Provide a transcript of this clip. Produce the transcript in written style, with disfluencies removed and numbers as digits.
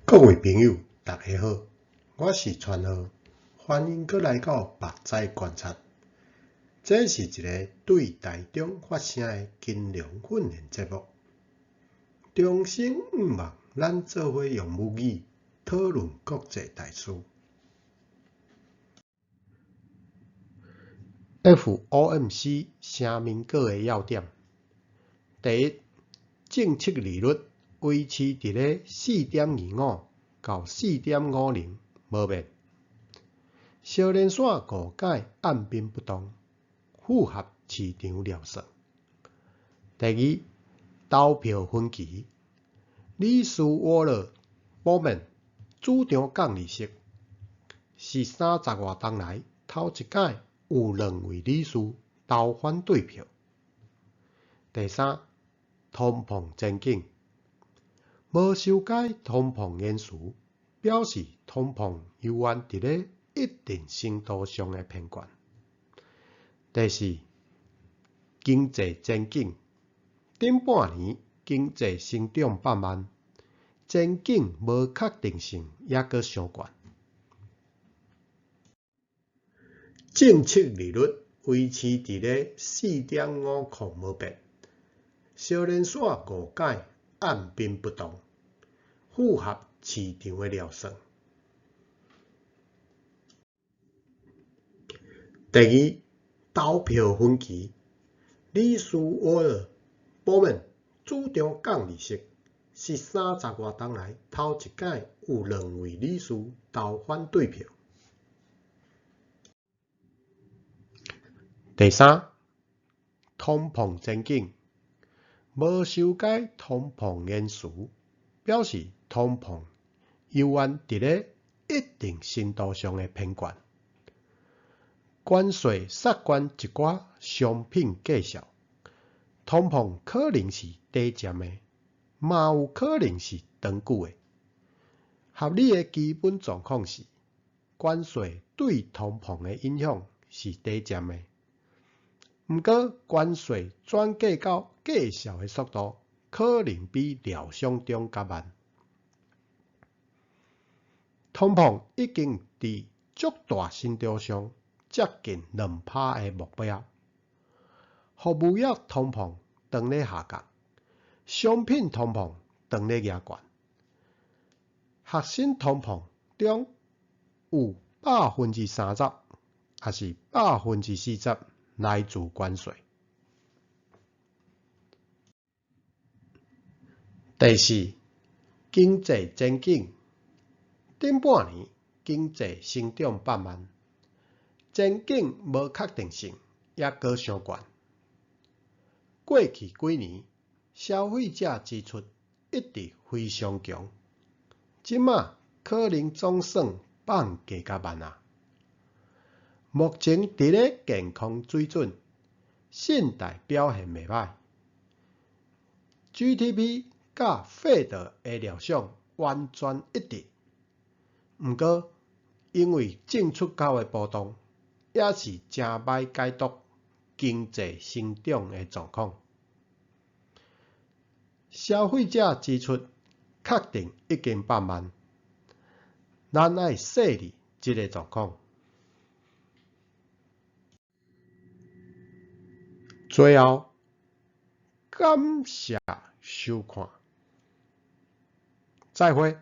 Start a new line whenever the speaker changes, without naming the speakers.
各位朋友，大家好，我是川浩，歡迎閣來到目屎觀察。這是一个對台中發聲的金融訓練節目。衷心向望咱做伙用母語討論國際大事。FOMC 聲明稿的要點：第一，政策利率維持佇咧4.25到4.50無變，燒連線五擺按兵不動，符合市場料算。第二，投票分歧，理事沃勒、鮑曼主張降利息，是三十外冬來頭一擺有兩位理事投反對票。第三，通膨前景，無修改通膨言辭，表示通膨猶原佇咧一定程度上的偏懸。第四，經濟前景，頂半年經濟成長放慢，前景無確定性猶閣傷懸。政策利率維持佇咧4.50無變，燒連線五擺按兵不動，符合市場的料算。第二，投票分歧，理事沃勒、鮑曼主張降利息，是三十外冬來頭一擺有兩位理事投反對票。第三，通膨前景，無修改通膨言辭，表示通膨猶原佇咧一定程度上的偏懸。關稅削懸一寡商品價數，通膨可能是短暫的，嘛有可能是長久的。合理的基本狀況是，關稅對通膨的影響是短暫的。毋過，關稅轉嫁到價數的速度，可能比料想中較慢。通膨已經佇足大程度上接近2%的目標。服務業通膨當咧下降，商品通膨當咧夯懸，核心通膨中有30%，抑是40%來自關稅。第四，經濟前景，頂半年經濟成長放慢，前景無確定性猶閣傷懸。過去幾年，消費者支出一直非常強，這馬可能總算放低較慢啊。目前佇咧健康水準，信貸表現袂䆀，GDP佮費德的料想完全一致。毋過，因為進出口的波動，也是誠䆀解讀經濟成長的狀況。消費者支出確定已經放慢，咱愛細膩這个狀況。最後，感謝收看，再會。